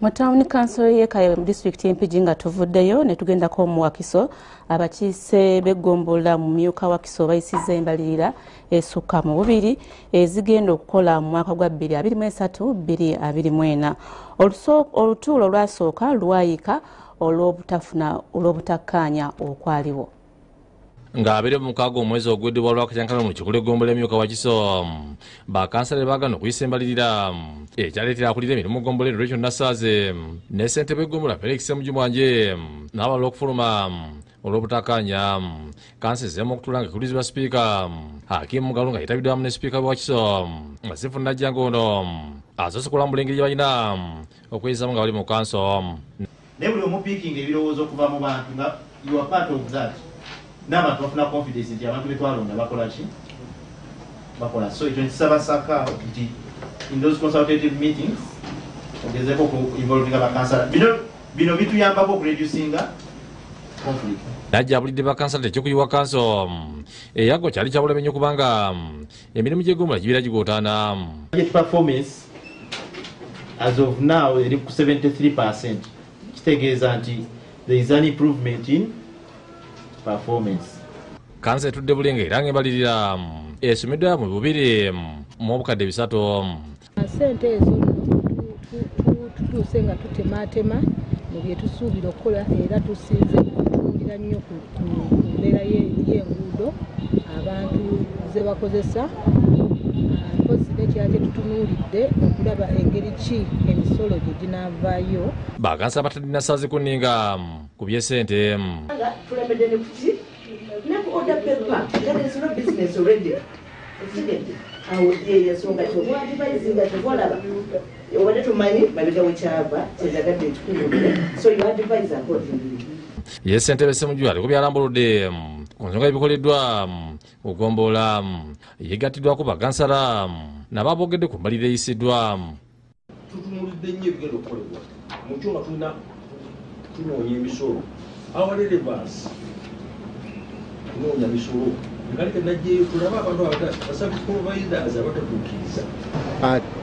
Mu tawuni kanso y'e Kayebe mu disitulikiti y'Empigi nga tuvuddeyo ne tugendako mu Wakiso, abakiise b'eggombolola mu myuka Wakiso bayisizza embalirira esukka mu bubiri ezigenda okukola mu mwaka gwa 2023 2024. Olutuulo olwasooka lwayika olw'obutakkaanya okwaliwo. Nga 26 omwezi ogw'eddibwa lwakakyankala mu lukiiko lw'eggombolola emyuka Wakiso, bakansala baagaana okuyisa embalirira ekyaleetera akulira emirimu mu ggombolola eno Rachel Nassaaze ne ssentebe w'eggombolola Felix Ssemujju Mwanje n'abalala okufuluma olw'obutakkaanya. Kanso ezzeemu okutuula nga ekulirizibwa sipiika Hakim Mugalu nga yeetabiddwamu ne sipiika w'e Wakiso nga Stephen Najjanga ono asoose kulambula engeri gye balina okweyisaamu nga bali mu kanso. Naye buli omupiikinga ebirowoozo okuva mu bantu nga you are part of that, n'abantu bafuna confidence nti abantu betwalonda bakola ki, bakola. So ekyo nkisaba Saka nti in those consultative meetings ogezeeko oku involvinga bakansala. Bino bituyambako okureducinga conflict. Najja abulidde bakansala ekyokuyiwa kanso eyaggo kyali kyabulabe nnyo kubanga emirimu gy'eggombolola gibeera gigootaana. Budget performance as of now eri ku 73%, kitegeeza nti there is an improvement in performance. Kanso etudde bulinga era ng'embalirira esomeddwa mu 3,300. Ssente ezo tutuuse nga tutemaatema mu bye tusuubira okukola, era tusinze kutunuulira nnyo ku mbeera y'enguudo abantu ze bakozesa. Mpozi n'ekirala kye tutunuulidde okulaba engeri ki emisolo gye ginaavaayo. Bakansala batadde Nassaaze ku nninga ku by'essente. Nga tulemedde ne kuki ne ku order paper nga there is no business already. Okitegedde? Awo ye ensonga ky'oba advisinga ky'obalaba obadde tumanyi mabega we kyava, kyenjagadde ekikubuulire, so you advise accordingly. Ye ssentebe Ssemujju aliko byalambuludde ku nsonga ebikoleddwa okugombola, yegattiddwako bakansala nabo aboogedde ku mbalirira eyisiddwa. Tutunulidde nnyo ebigenda okukolebwa mukyo nga tulina tunoonya emisolo, our relevance kunoonya misolo ngalike najjeeyo tulabe abantu ba service providers abatatuukiriza.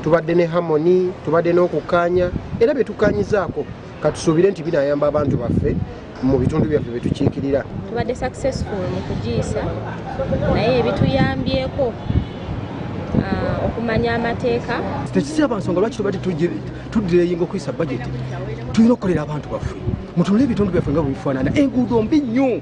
Tubadde ne harmony, tubadde n'okukkaanya, era bye tukkaanyizaako katusuubire nti binayamba abantu baffe mu bitundu byaffe bye tukiikirira. Tubadde successful mu kugiyisa, naye ebituyambyeko okumanya amateeka. Tekisaba nsonga lwaki tubadde tudireyinga okuyisa budget. Tulina okukolera abantu baffe. Mutunule ebitundu byaffe nga bwe bifaanana, enguudo mbi nnyo.